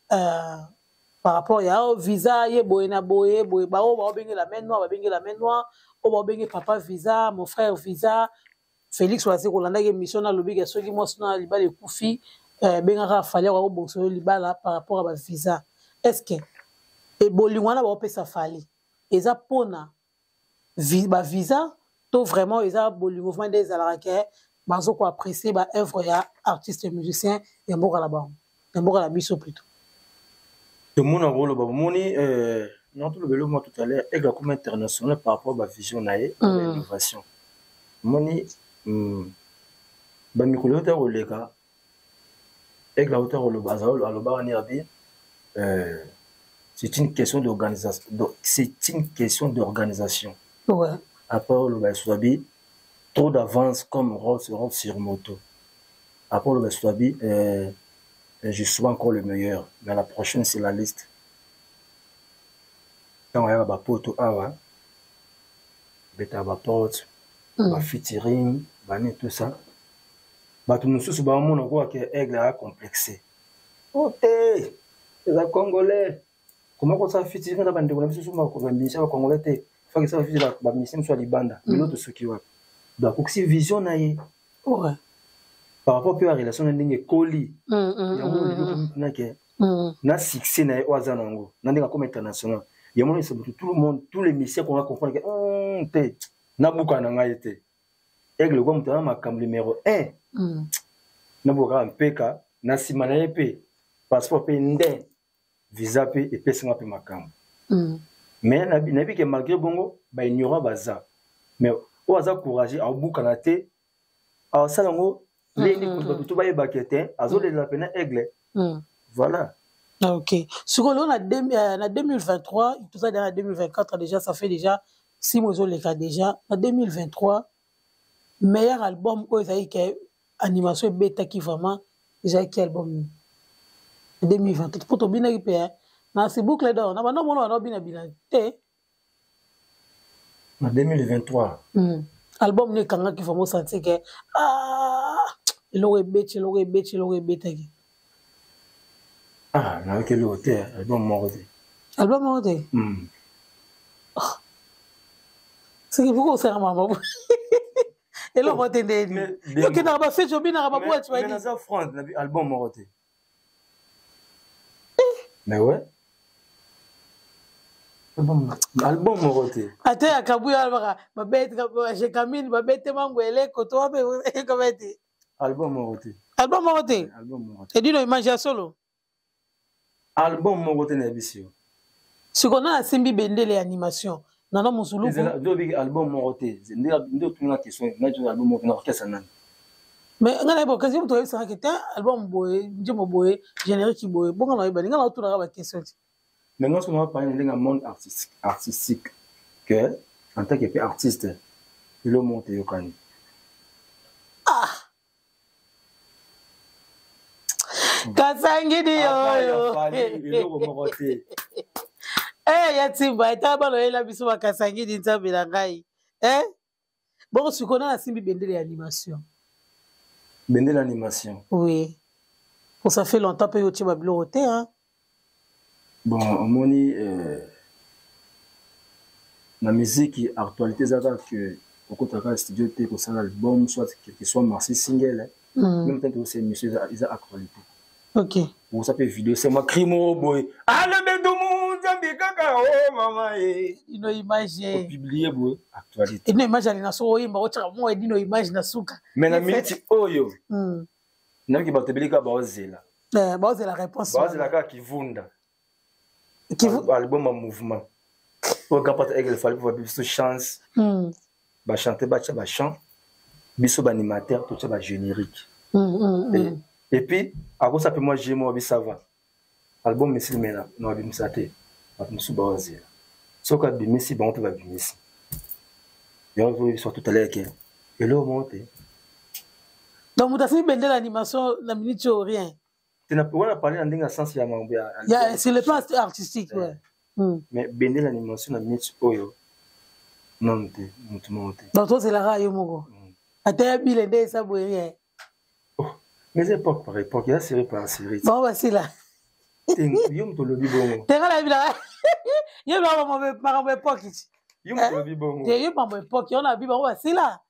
par rapport ya visa. Ye boye na boye boye, bao baobengela main noire, babengela main noire, oyo baobenge papa visa, mon frère visa. Félix Waze, kolandaki émission, nalobiki soki mwasi na libala ekufi, bengaka Fally, akobongisa oyo libala par rapport ya bavisa. Est ce que bolingo wana baopesa Fally eza mpona bavisa to vraiment eza bolingo vraiment nde ezalaka ke bazokoapprécie baœuvre ya artiste musicien ya mboka na bango, ya mboka na biso plutôt? Tomona koloba, bomoni, natoloba eloko mwa tout à l'heure, Aigle akoma international par rapport bavision na ye, innovation. Omoni, bamikolo oyo ta koleka. Aigle auta koloba, alobaka nini abi c'est une question d'organisation, c'est une question d'organisation. Ouais. Après oloba lisusu abi trop d'avance comme Rolls Royce sur moto. Après oloba lisusu abi je suis encore le meilleur, mais la prochaine c'est la liste. Ntango ayaka bapoto awa betaka baporte, bafeaturing bani, tout ça, bato mosusu baomona koka ke Aigle aya complexe. O te, eza Congolais, koma kosala featuring na bandeko na biso so bamusicien bacongolais te, faki esala featuring bamusicien mosusu ya libanda. Lelo tosuki wapi? Donc akokisi vision na ye par rapport mpe ya relation na ndenge ekoli yango. Lelo komitunake na succès na ye oyo aza nango na ndenge akoma international, yango nesa motu, tout le monde, tous les musiciens konga comprendre ke te, nabuka na ngai te. Aigle kwa moto aza makambo numéro 1, nabuka kaka mpeka na nsima na ye mpe passeport mpe nde visa mpe epesinga mpe makambo. Mais nayebi ke malgré bongo baignorant baza, mais oyo aza courage aobukana te, asala yango ndenge bato to bayebaka te azolela pena Aigle. Voilà. Ok, sikoyo na 2023, toza déjà na 2024 déjà, ça fait déjà 6 mois ezoleka déjà. Na 2023, meilleur album oyo ezalaki ke animation ebetaki vraiment ezalaki album nini? 2023, mpo tobinaki mpe na si Boucle d'or na bando mona bando bina bina te. Na 2023? Album ne ekangaki vraiment, osanti ke ah, eloko ebeti, eloko ebeti, eloko ebetaki. Ah, nayoki eloko te, album moko te. Album moko te? Soki poko osala makambo, eloko te ndeni okendaka bafeti, obinaka babwati. Bani naza France na album moko te, mais ouais, album moko te. Ate ya Kabuya alobaka babete Gécamines, babete mangwele koto wape ekoma te. Album moko te. Album moko te? Album moko te. Edino image ya solo. Album moko te, nayebisi yo. Sikoyo na asimbi bendele ya animation nana mosuluku. Nde obiki album moko te, nde otunga question nati album moko na orchestre nani? Mais ngai nayebi orchestre, moto oyebisaka te album boye, nzembo boye, générique boye, bonga nayebani ngai naotunaka baquestion ti. Mais nga soki napale na ndenge ya monde artistique que en tant que mpe artiste, elo moko te eyokani. Ah, Kasangidi oyo. Eloko moko te. Eh, ya Ntimba etala bana oyela biso bakasangidi, Nzambe na ngai. Eh, bongo sikoyo nana asimbi bendele ya animation? Bendele ya animation? Oui, po ça fait longtemps mpe yo otie babiloko te, hein? Bon, omoni, na musique actualité eza kaka ke okotaka studio te kosala album, soit quelque soit maxi single. Même temps tokosala émission, eza actualité. Okosa mpe video, c'est ma cri moko boye, alobedumu Nzambe kaka o mama ye. Ino image. Opublie boye, actualité. Ino image alinga so oyimba, otyaka mwa edino image na suka. Mais na minute oyo, nayoki bato ebele kaka baozela. Baozela réponse. Baozela kaka Kivunda, album ya mouvement oyo grand prêtre Aigle Fally mpo biso chance bachante, batya bachant, biso baanimateur totya bagénérique. Et puis akosa mpe mwa jemo abisava album esili, me na babimisa te, bato mosusu baozela. Soki abimisi, bango mpe babimisi yango. Biso tout à l'heure ke eloko moko te. Donc moto asimi bendele animation na minute oyo, rien? Wana parle na ndenge ya sens ya makambo. Ya sur le plan artistique, ouais. Mais bendele animation na minute oyo, nanu te, motu moko te. Donc tozelaka yo moko, ata ya bile nde eza boye, rien? Oh, mais époque par époque, eza série par série. Bango basila. Yo moto olobi bongo. Tenga na yebilaka ye makambo époque ti. Yo moto olobi bongo. Te, ye makambo époque yo na bi bango basila.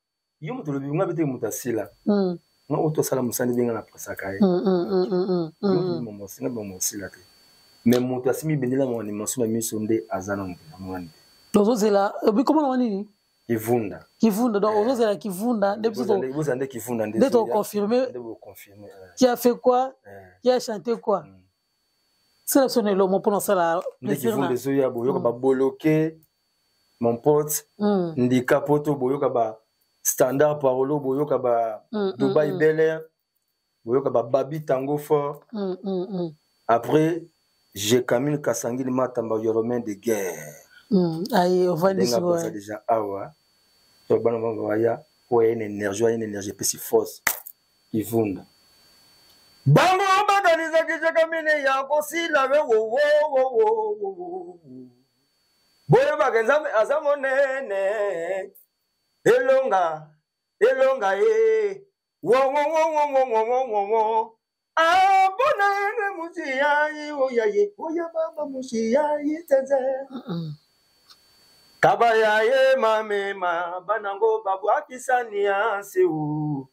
Yo moto olobi nga bete moto asila. Nga oyo tosala mosala ndenge na presaka ye nga bango osila te, mais moto asimbi bendela mo animation na miso nde aza na moto mwana te. Ozozela obi komona wa nini? Kivunda. Kivunda. Donc ozozela Kivunda nde biso. Boza nde Kivunda. Nde toconfirme qui a fait quoi, qui a chanté quoi. Sala biso na elomo mpona osala. Nde Kivunda ezoya, boyoka baboloke mon pote, ndika poto, boyoka ba standard parolo, boyoka ba Dubai Bel Air. Boyoka bababi tango fort. Après Jekamine Kasangili Matamba Yoromain de guerre. Aye ovandisi. Ndenge déjà awa to bana bango baya oyo aye na énergie, aye na énergie epesi force ivunda bango bakanisaki Jekamine ya kosila be wowowowo. Boyebaka Nzambe aza monene, elonga elonga ye wowowowowowowowo abona ene musiyayi oyaye oya mama musiyayi teze kabaya ye mamema banango babwakisani yanse o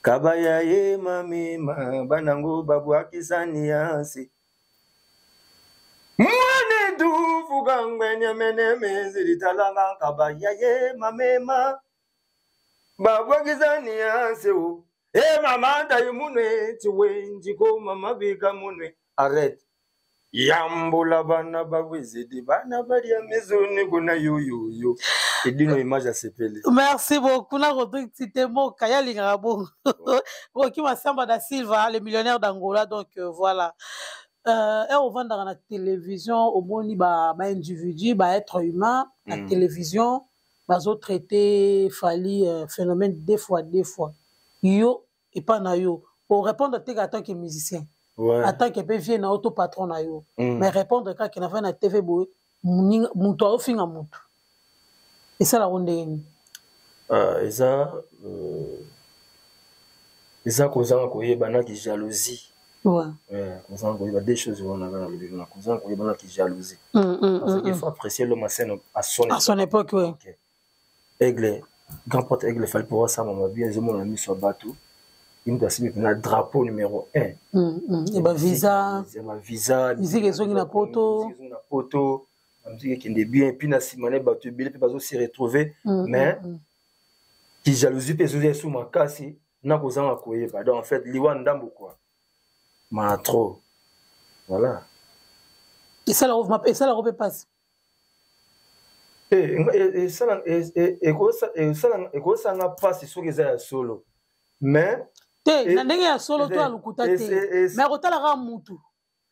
kabaya ye mamema banango babwakisani yanse mwane dufuka ngwenye meneme zilitalanga kabaya ye mamema babwakisani yanse o e mama ndayi munwe tiwenjiko mama bika munwe arrête yambula bana bawizidi bana balia mizuni kuna yoyoyo edino image asepeli. Merci beaucoup na Rodrigue Titemoka yalingaka bongo Roki Masamba da Silva, le millionnaire d'Angola. Donc voilà, ovandaka na télévision, omoni baindividu, baêtre humain na télévision bazotraite Fally phénomène deux fois deux fois. Yo epa na yo orépondre te en tant que musicien, en tant que mpe vie na yo to patron na yo, mais répondre kaka na vai na TV boye, moto aofinga motu, esalako ndenge nini? Eza kozanga koyeba naki jalousie. Kozanga koyeba deux choses wana kaka nalobi wana, kozanga koyeba naki jalousie, parce qu'il faut apprécier l'homme à son À son époque, ouais. Okay. Aigle, grand porte aigle Fally pour osala mama bien, ezomona miso ya bato, ye moto asimbi mpena drapeau numéro 1. Bavisa. Bavisa. Musique ezongi na poto. Ezongi na poto, bamusike ekende bien, et puis na nsima na bato ebele mpe bazose retrouver, mais ki jalousie mpe ezoza esu makasi na kozanga koyeba. Donc en fait liwa ndambo quoi, ma trop, voilà. Esalako mpe mpasi? Ekosanga mpasi soki eza ya solo, mais Te, na ndenge ya solo to ya lokuta te, mais kotalaka mutu,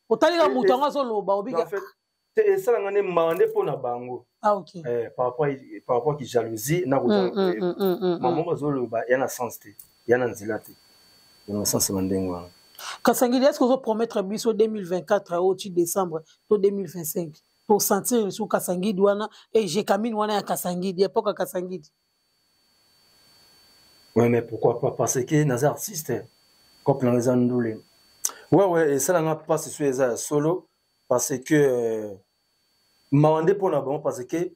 otalika mutu yango azoloba obika. Te, esalanga nde mawa nde mpo na bango. Ah, ok. Par rapport ki jalousie na kozanga koyeba, mama bazoloba ya na sens te, ya na nzela te, ya na sens na ndenge wana. Kasangili, est ce que ozopromettre biso 2024 oyo ti décembre to 2025 tosentir lisusu Kasangidi wana e Jekamine wana ya Kasangidi, époque ya Kasangidi? Ouais, mais pourquoi pas? Parce que naza artiste, couple nanga eza ndule. Ouais, esalanga mpasi so eza ya solo, parce que mawa nde mpo na bango, parce que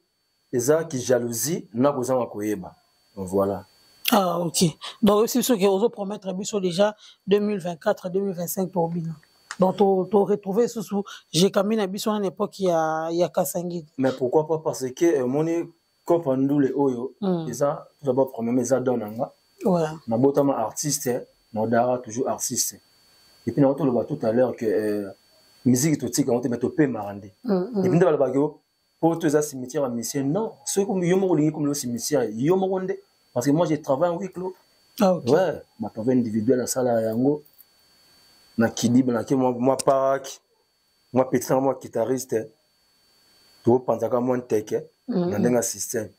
eza ki jalousie na kozanga koyeba. Voilà. Ah ok, donc aussi soki ozopromettre biso déjà 2024, 2025 tobina, donc to retrouver susu Jekamine na biso na époque ya Kasangidi. Mais pourquoi pas? Parce que omoni kopa ndule oyo eza tout d'abord, premièrement eza don na nga. Nabotama artiste, naodara toujours artiste, et puis nango toloba tout à l'heure que musique totika yango te, mais topemaka nde. Et puis nde balobaki o po to eza cimetière ya musicien. Non, soki yo moko olingi komela cimetière yo moko nde, parce que moi je travaille en huis clos. Ah, ok. Ouais, batravail individuel nasala yango na kidiba, nake mwa park, mwa petit nanga mwa guitariste, topanzaka mwa nteke na ndenge ya système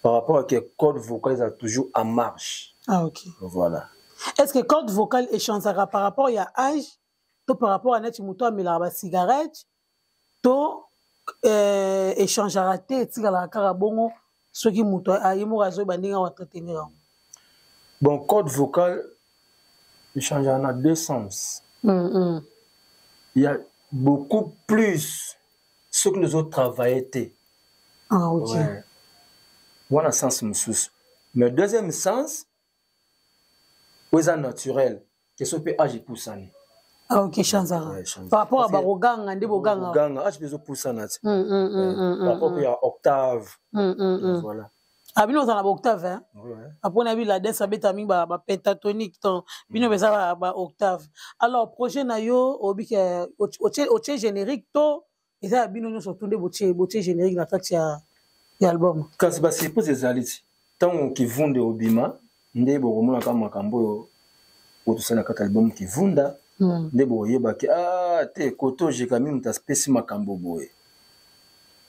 par rapport à que corde vocale eza toujours en marche. Ah, ok. Voilà. Est ce que corde vocale échangeaka par rapport ya âge to par rapport à neti moto amelaka bacigarette to échangeaka te, etikalaka kaka bongo soki moto aye moko azoyeba ndenge awa entretenir yango? Bon, corde vocale échangeaka na deux sens. Il y a beaucoup plus soki nozotravaille te. Ah, ok. Ouais. Wana sens mosusu, mais deuxième sens oyo eza naturel ke so mpe âge epusani. Ah, ok, changeaka. Ouais, changeaka. Par rapport à Parce que bakoganga nde boganga. Koganga, âge mpe ezopusana ti par rapport mpe ya octave. Voilà. Ah, bino ozala na baoctave, hein? Ouais. Apona yebi la danse abeta mingi bapentatonique, donc bino eza baoctave. Alors projet na yo obiki otie générique to eza ya bino nyonso to nde botie générique na kati ya album? Kasi basurprise ezali ti ntango kivunde obima nde bokomonaka makambo oyo. Oyo tosali na kati album Kivunda. Nde boyebaki ah te koto Jekami moto apesi makambo boye.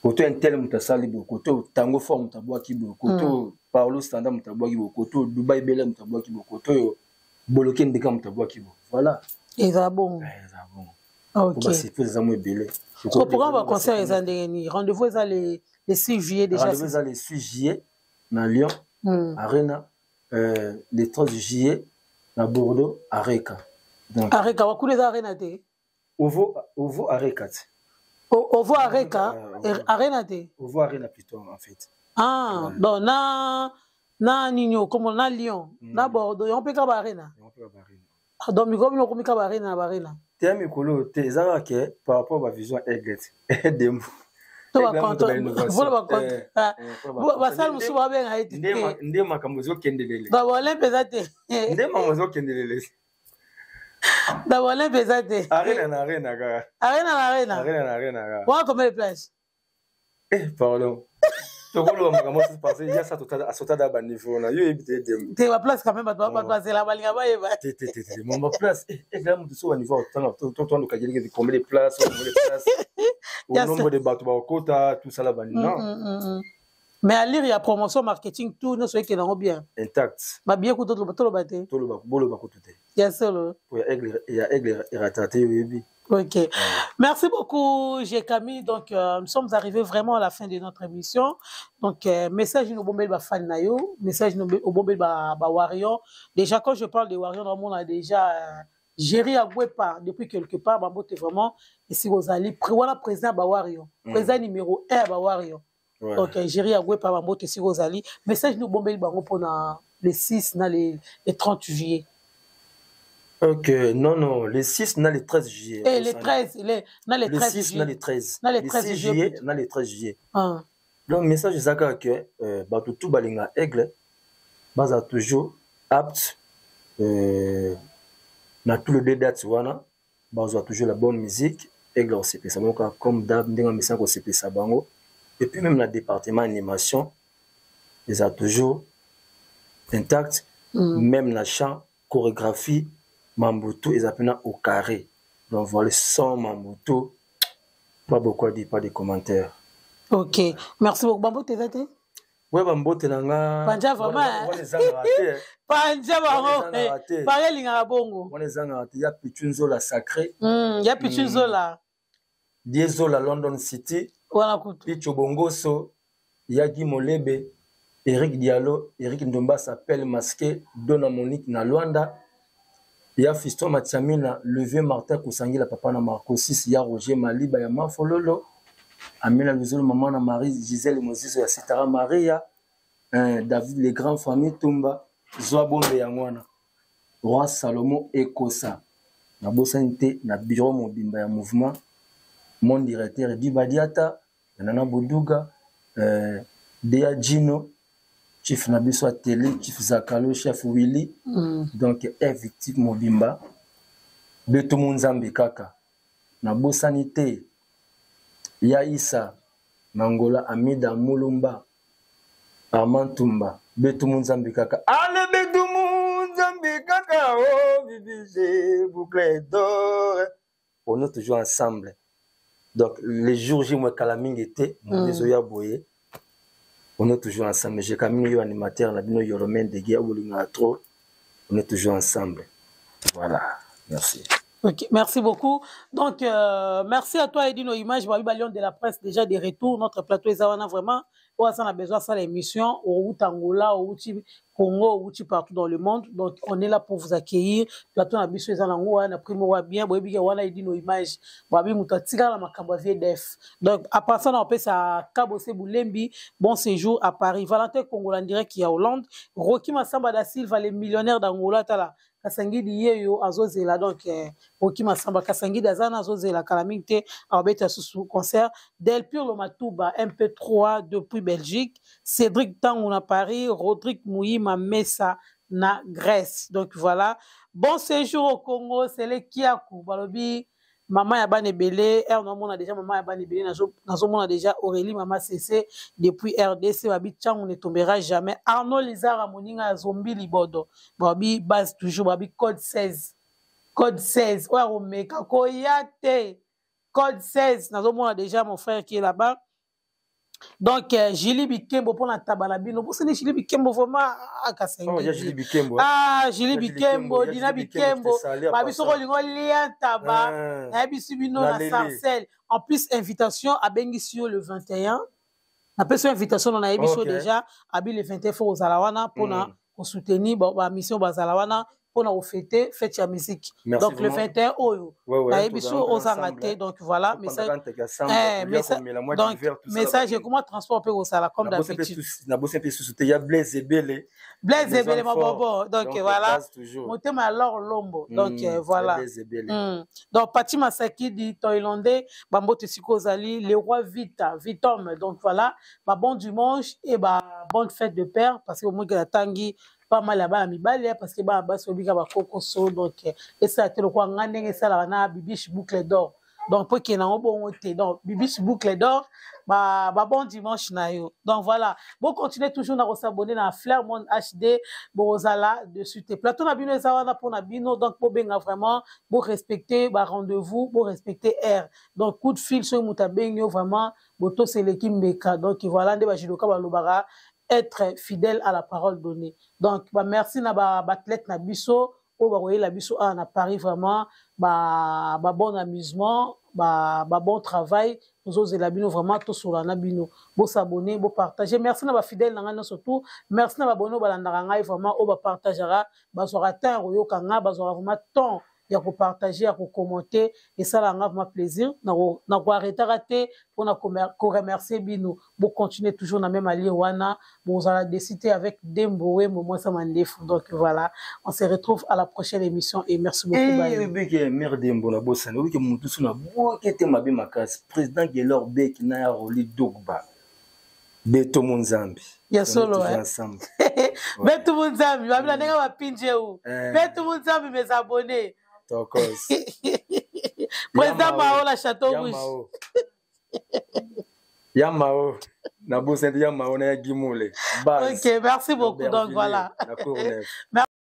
Koto intel moto asali boye, koto Tango Fort moto abwaki boye, koto Paulo Standard moto abwaki boye, koto Dubai Bele moto abwaki boye, koto oyo Boloke Ndeka moto abwaki boye. Voilà. Eza bongo. Eh, eza bongo. Ok. Ba surprise eza mo ebele. So programme ba concert eza ndenge nini? Rendez-vous eza le 6 juillet déjà. Rendez-vous eza le 6 juillet na Lyon. Arena le 13 juillet na Bordeaux Areka. Donc Areka wakuna eza Arena te. Ovo Areka te. Ovo Areka Arena te. Ovo Arena plutôt en fait. Ah, ouais. Donc na nini comme na Lyon, na Bordeaux, yon pe ka ba Arena. Yon pe ka ba Arena. Ah, donc mikolo bino okomi ka ba Arena na ba Arena. Te mikolo te eza kaka ke par rapport ba vision aigle te. Dembo. To ba contre voilà ba contre. Basala mosusu babenga ye te. Nde makambo ezokendelele. Ba Olympe eza te. Nde makambo ezokendelele. Ba Olympe eza te. Arena na Arena kaka. Arena na Arena. Arena na Arena kaka. Wana combien de places? Eh, pardon. Tokoloba makambo mosusu parce que ya sa asota da baniveau na yo yebi te dembo. Te baplace quand même bato bazela balinga bayeba. Te te te te mo baplace eh moto so baniveau otanga totanga keleke combien de places, combien de places au nombre de bato bakota tout ça là bani non. Mais à lire ya promotion marketing tout nyonso ekende yango bien. Intact. Babillet kutu toloba te. Toloba boloba kutu te. Ya solo. Po ya aigle ya aigle erata te oyebi. Ok. Merci beaucoup, Jekami. Donc, nous sommes arrivés vraiment à la fin de notre émission. Donc, message no bombel ba fan na yo, message no bombel ba ba warrior. Déjà, quand je parle de warrior, on a déjà Jerry Agwepa depuis quelque part, bambote vraiment ici aux alliés. Voilà président ba warrior, président numéro 1 ba warrior. Ouais. Donc, Jerry Agwepa bambote ici aux alliés. Message no bombel bango pour na le 6 na les 30 juillet. Ok, non, non, les 6 na les 13 juillet. Eh, les 13, les, na les Le 13 6 juillet. na les 13. Na les Le 13 6 juillet. juillet na les 13 juillet. Ah. Donc, message ezaka que bato tout balinga aigle, baza toujours apte na tous les deux dates wana, bazwa toujours la bonne musique, aigle osepesa bango kaka comme d'hab, ndenge mesana kosepesa bango. Et puis même na département animation, eza toujours intact, même na chant, chorégraphie, Mambutu eza pena au carré. Donc voilà, sans Mambutu, pas beaucoup à dire, pas de commentaires. Ok, merci beaucoup. Bambo, t'es te? Ouais, Bambo, t'es nanga. Panja vraiment. Wana ezangaka te. Panja bango. Wana ezangaka te. Pari elingaka bongo. Wana ezangaka te. Ya Pichu Nzola sacré. Ya Pichu Nzola. Die Zola London City. Wana kutu. Pichu Bongoso, Yagi Molebe, Eric Diallo, Eric Ndomba s'appelle masqué, Dona Monique na Luanda. Ya Fiston Matiamina, le vieux Martin Kosangila, papa na Marco 6, ya Roger Maliba, ya Mafololo, Amina Luzolo, maman na Marie, Gisèle Moziso, ya Sitara Maria, David le grand famille Tumba, Zoa Bombe ya Ngwana, Roi Salomon Ekosa, na bosani na bureau mobimba ya mouvement, mon directeur Edi Badiata, Nana Boduga, Dea Gino, chief Nabiso Télé, chief Zakalo, chef Willy, donc effectif mobimba, Beto Munzambe kaka, na bosani te, ya Issa, Mangola, Amida, Mulumba, Armand Tumba, Beto Munzambe kaka, ale Beto Munzambe kaka, oh, BBG, boucle d'or, on est toujours ensemble. Donc, les jours J, moi, Kalaming était, mon désolé, Boye, on est toujours ensemble. J'ai quand même eu animateur, la bino Yoromen de guerre, Olinga trop. On est toujours ensemble. Voilà. Merci. Ok, merci beaucoup. Donc, merci à toi, Edino Image, Babi Balion de la presse, déjà des retours. Notre plateau est vraiment, on a besoin de ça, l'émission, au Angola, au Congo, au partout dans le monde. Donc, on est là pour vous accueillir. Plateau na biso eza nango wana, primo wa bien, boyebi ke wana Edino Image. Babi mutu atikala na makambo ya VDF. Donc, à part ça, on appelle ça Kabose Boulembi. Bon séjour à Paris. Valentin Congola en direct qui est à Hollande. Rocky Massamba da Silva, les millionnaires d'Angola, tala. Kasangidi yeyo azozela donc Rocky Massamba Kasangidi azana azozela kalaminte abeta sous concert Del Pirlo Matuba MP3 depuis Belgique, Cédric Tangou na Paris, Rodrigue Mouima Messa na Grèce. Donc voilà, bon séjour au Congo, c'est les Kiakou balobi Mama ya bana ebele, heure naomona déjà mama ya bana ebele, nazomona déjà Aurélie mama CC depuis RDC, babi Tchangu ne tombera jamais. Arnaud Lizara moninga ya Zombi Libodo, babi base toujours, babi code 16. Code 16, oyo akomeka koya te. Code 16, nazomona déjà mon frère qui est là-bas. Donc Julie Bikembo mpona taba na bino bosani Julie Bikembo vraiment akasengi. Oh, ya Julie Bikembo. Ah, Julie Bikembo, Dina Bikembo, babi soko olingi olia ntaba, Ah. nayebisi bino na Naleli. Sarcelles. En plus invitation abengisi yo le 21, napesi yo invitation na nayebisi yo déjà abi le 21 faut kozala wana mpona kosoutenir bamission, bazala wana mpona kofêter fête ya musique. Merci Donc le vraiment. 21 oyo nayebi so ozanga te. Donc voilà, message, donc message ekoma transport mpe kosala comme d'habitude. Nabosi mpe susu te ya Blaise Ebele. Blaise Ebele mabobo, donc voilà, motema ya Lor Lombo, donc voilà. Donc Pati Masakidi Toilande, bambote siko ozali, le roi Vita Vitom. Donc voilà, ba bon dimanche et ba bonne fête de père, parce que omoi natangi pas mal ya bana mibali, parce que bana basi obika bakokoso. Donc esala te lokola nga ndenge esalaka na Bibiche Boucle d'Or, donc po ekende yango bongo te. Donc Bibiche Boucle d'Or, ba bon dimanche na yo. Donc voilà, bocontinue toujours na kos'abonner na Flair Monde HD, bozala dessus te. Plateau na bino eza wana mpona bino, donc bobenga vraiment, borespecte barendez-vous, borespecte air. Donc coup de fil, soki moto abengi yo, vraiment botosa eleki mbeka. Donc voilà, nde bajudoka balobaka être fidèle à la parole donnée. Donc ba merci na baathlète na biso oyo bakoyela biso awa na Paris. Vraiment ba bon amusement, ba bon travail. Tozozela bino vraiment, tosola na bino. Bos'abonner, bopartage. Merci na bafidèle na ngai nyonso tout. Merci na babone oyo balandaka ngai vraiment, oyo bapartageaka, bazwaka temps ya koyoka ngai, bazwaka vraiment temps ya kopartage, ya kocommenter. Esalaka nga vraiment plaisir. Na koarrêtaka te mpona koremercier bino. Bocontinue toujours na même allure wana, bozala décidé avec Dembo Wembo Mwasa Mandefu. Donc voilà, on se retrouve à la prochaine émission et merci beaucoup. Oyebike mare Dembo, na bosani, oyebike motu so nabwaki ete mabe makasi, président Gelor Beki na ya Roli Dogba, Beto Monzambi. Ya solo. Ensemble. Beto Monzambi, babila ndenge bapinje u Beto Monzambi, mes abonnés. Tokos. Président Maola Château Rouge. Ya Mao, nabosani te, ya Mao na ya Gimole. Ok, merci beaucoup. Donc voilà. La Cour.